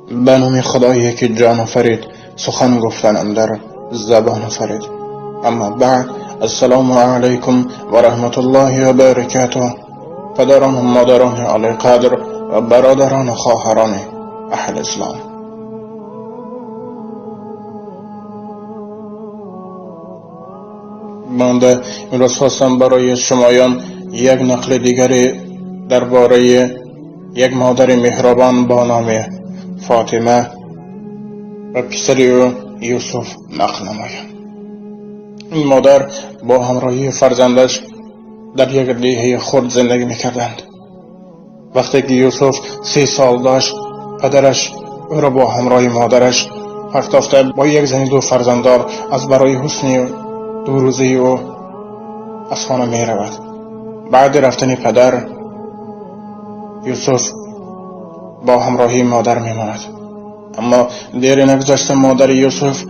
به نام خدایی که جان آفرید، سخن گفتن اندر زبان آفرید. اما بعد، السلام علیکم و رحمت الله و برکاته. پدران و مادران عالی قدر و برادران و خواهران اهل اسلام، بنده امروز خواستم برای شمایان یک نقل دیگری درباره یک مادر مهربان با نام فاطمه و پسر او یوسف نقل نمایم. این مادر با همراهی فرزندش در یک دیه خرد زندگی میکردند. وقتی که یوسف 3 سال داشت، پدرش او را با همراهی مادرش پرتافته با یک زن 2 فرزنددار از برای حسن 2 روزه او از خانه می رود. بعد رفتن پدر، یوسف با همراهی مادر می ماند. اما دیر نگذشته مادر یوسف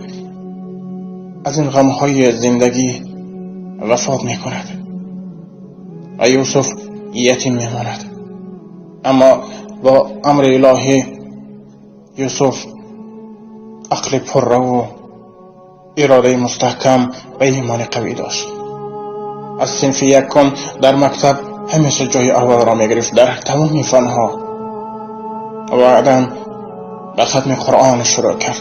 از این غمهای زندگی وفات می کند و یوسف یتیم می ماند. اما با امر الهی یوسف عقل پررو و اراده مستحکم و ایمان قوی داشت. از صنف یکم در مکتب همیشه جای اول را می گرفت در تمام فنها و بعداً به ختم قرآن شروع کرد.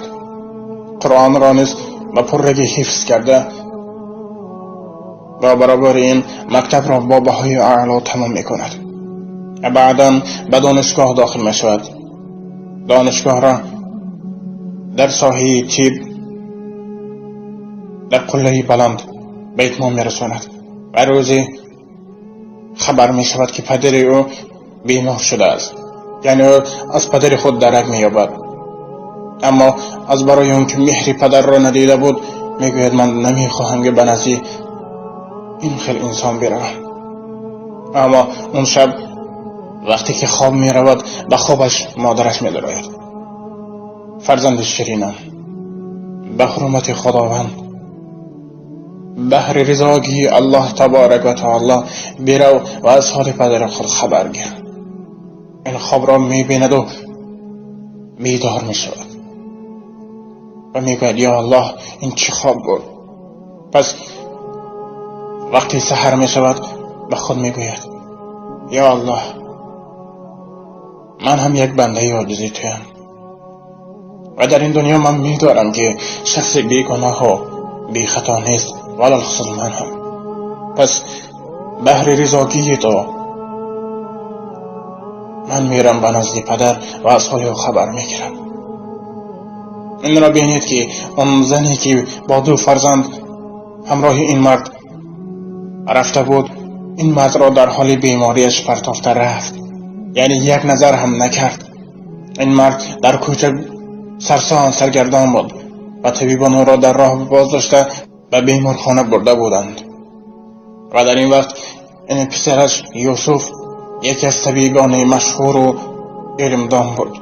قرآن را نیز به پررگی حفظ کرده و برابر این مکتب را با بهای اعلی تمام می کند. بعداً به دانشگاه داخل می شود. دانشگاه را در ساحه طب در قله بلند به اتمام می رساند و روزی خبر می شود که پدر او بیمار شده است. یعنی او از پدر خود درک می یابد، اما از برای اون که مهر پدر را ندیده بود می گوید من نمی خواهم که به نزد این خیل انسان بروم. اما اون شب وقتی که خواب می رود، به خوابش مادرش می دراید. فرزند شیرینم، به حرمت خداوند، بهر رضاگی الله تبارک و تعالی برو و از حال پدر خود خبر گیر. این خواب را می بیند و بیدار می شود و می گوید یا الله، این چه خواب بود؟ پس وقتی سحر می شود به خود می گوید یا الله، من هم یک بنده عاجزی تویم و در این دنیا من می دارم که شخص بیگناه و بی خطا نیست، وللخصوص من هم. پس بهر رضاگی تو من میرم به نزد پدر و از حال او خبر میگیرم. این را بینید که اون زنی که با 2 فرزند همراه این مرد رفته بود، این مرد را در حال بیماریش پرتافته رفت، یعنی یک نظر هم نکرد. این مرد در کوچه سرسان سرگردان بود و طبیبان او را در راه بازداشته به بیمارخانه برده بودند. و در این وقت این پسرش یوسف یکی از طبیبان مشهور و علمدان بود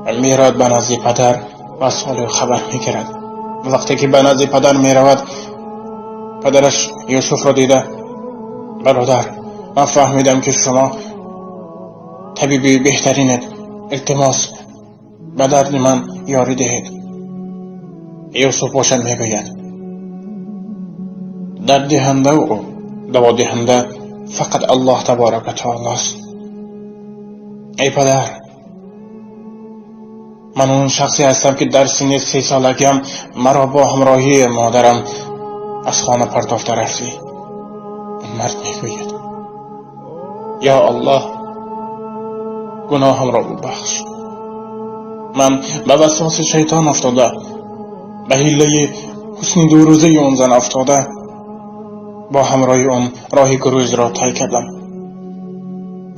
و میرود به نزد پدر و از حال خبر میگیرد. وقتی که به نزد پدر میرود، پدرش یوسف را دیده، برادر، من فهمیدم که شما طبیبی بهترینید، التماس به درد من یاری دهید. یوسف باشد میگوید درد دهنده و دوا دهنده فقط الله تبارک و تعالی است. ای پدر، من اون شخصی هستم که در سن 3 سالگیم مرا با همراهی مادرم از خانه پرتافته رفتی. این مرد میگوید یا الله، گناهم را ببخش. من به وسواس شیطان افتاده، به حیله حسن 2 روزه اون زن افتاده، با همراهی اون راه گروز را طی کردم.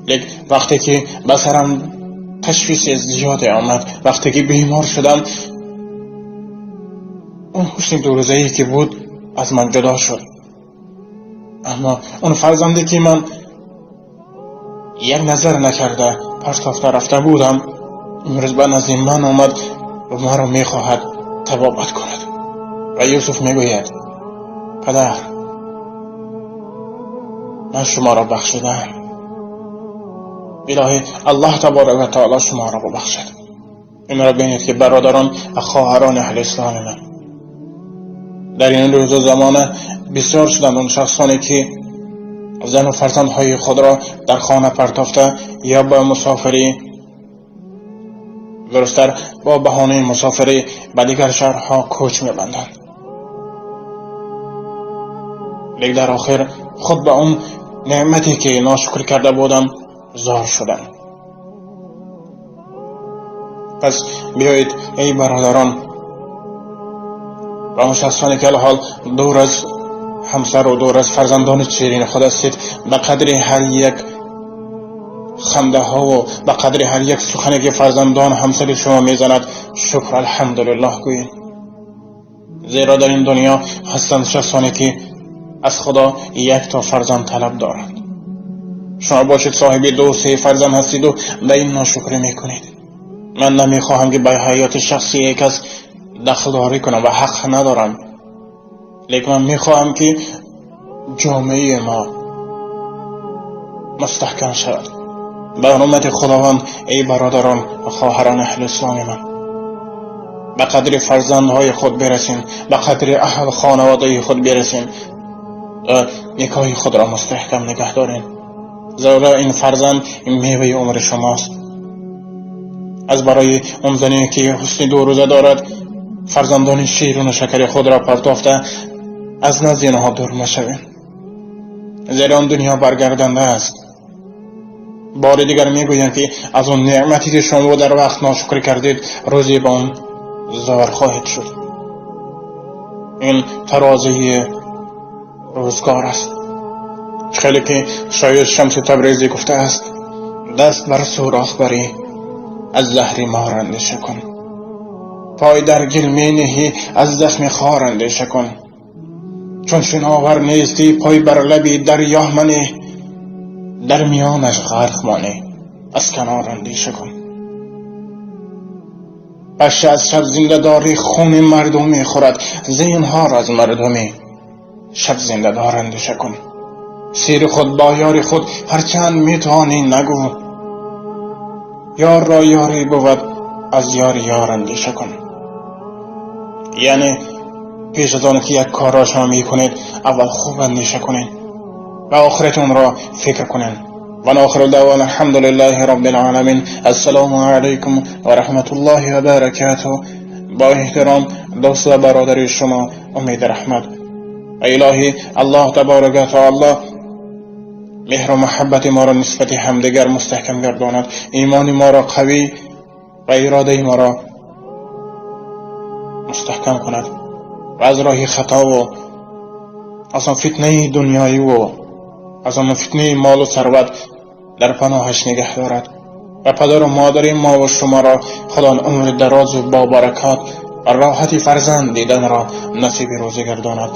یک وقتی که به سرم تشویش زیادی آمد، وقتی که بیمار شدم، اون حسن 2 روزه‌ای که بود از من جدا شد. اما اون فرزندی که من یک نظر نکرده پرتافته رفته بودم، امروز به نزد من آمد و مرا میخواهد طبابت کند. و یوسف میگوید پدر، من شما را بخشیدم، الهی الله تبارک و تعالی شما را ببخشد. این را ببینید که برادران و خواهران اهل اسلام من، در این روز و زمانه بسیار شدند اون شخصانی که زن و فرزندهای خود را در خانه پرتافته یا با مسافری، درستر با بهانه مسافری به دیگر شهرها کوچ می‌بندند. لیک در آخر خود به اون نعمتی که ناشکر کرده بودند زار شدند. پس بیایید ای برادران و اون شخصانی که الحال دور از همسر و دور از فرزندان شیرین خود هستید، به قدر هر یک خنده ها و به قدر هر یک سخنی که فرزندان همسر شما میزند شکر الحمدلله گویید. زیرا در این دنیا هستند شخصانی که از خدا یک تا فرزند طلب دارند. شما باشید صاحب 2-3 فرزند هستید و به این ناشکری میکنید. من نمیخواهم که به حیات شخصی یک از دخل داری کنم و حق ندارم، لیکن من میخواهم که جامعه ما مستحکم شود. به حرمت خداوند ای برادران و خواهران اهل اسلام من، به قدر فرزندهای خود برسیم، به قدر اهل خانواده خود برسیم و نکاح خود را مستحکم نگه داریم، زیرا این فرزند میوه عمر شماست. از برای اون زنی که حسن 2 روزه دارد فرزندان شیرین و شکر خود را پرتافته از نزد اینها دور مشویم، زیرا آن دنیا برگردنده است. بار دیگر میگویم که از آن نعمتی که شما در وقت ناشکر کردید روزی به آن زار خواهید شد. این ترازوی روزگار است. خیلی که شاید شمس تبریزی گفته است: دست بر سوراخ بری از زهر مار اندیشه کن، پای در گل می نهی از زخم خار اندیشه کن، چون شناور نیستی پای بر لبی دریا منه، در میانش غرق مانه از کنار اندیشه کن. پشه از شب زنده داری خون مردم می خورد، زینهار از مردمی شب زنده دار اندیشه کن. سیر خود با یار خود هرچند می توانی نگو، یار را یاری بود از یار یار اندیشه کن. یعنی پیش از آن که یک کار را شما می کنید اول خوب اندیشه کنید و آخرتون را فکر کنید. و آخر دعوانا الحمد لله رب العالمین. السلام علیکم و رحمت الله و برکاته. با احترام دوست و برادر شما امید رحمت. الهی الله تبارک و تعالی مهر و محبت ما را نسبت همدیگر مستحکم گرداند، ایمان ما را قوی و اراده ما را مستحکم کند و از راه خطا و از آن فتنه دنیایی و از آن فتنه مال و ثروت در پناهش نگه دارد و پدر و مادر ما و شما را خدا عمر دراز و با برکات و راحت فرزند دیدن را نصیب روزی گرداند.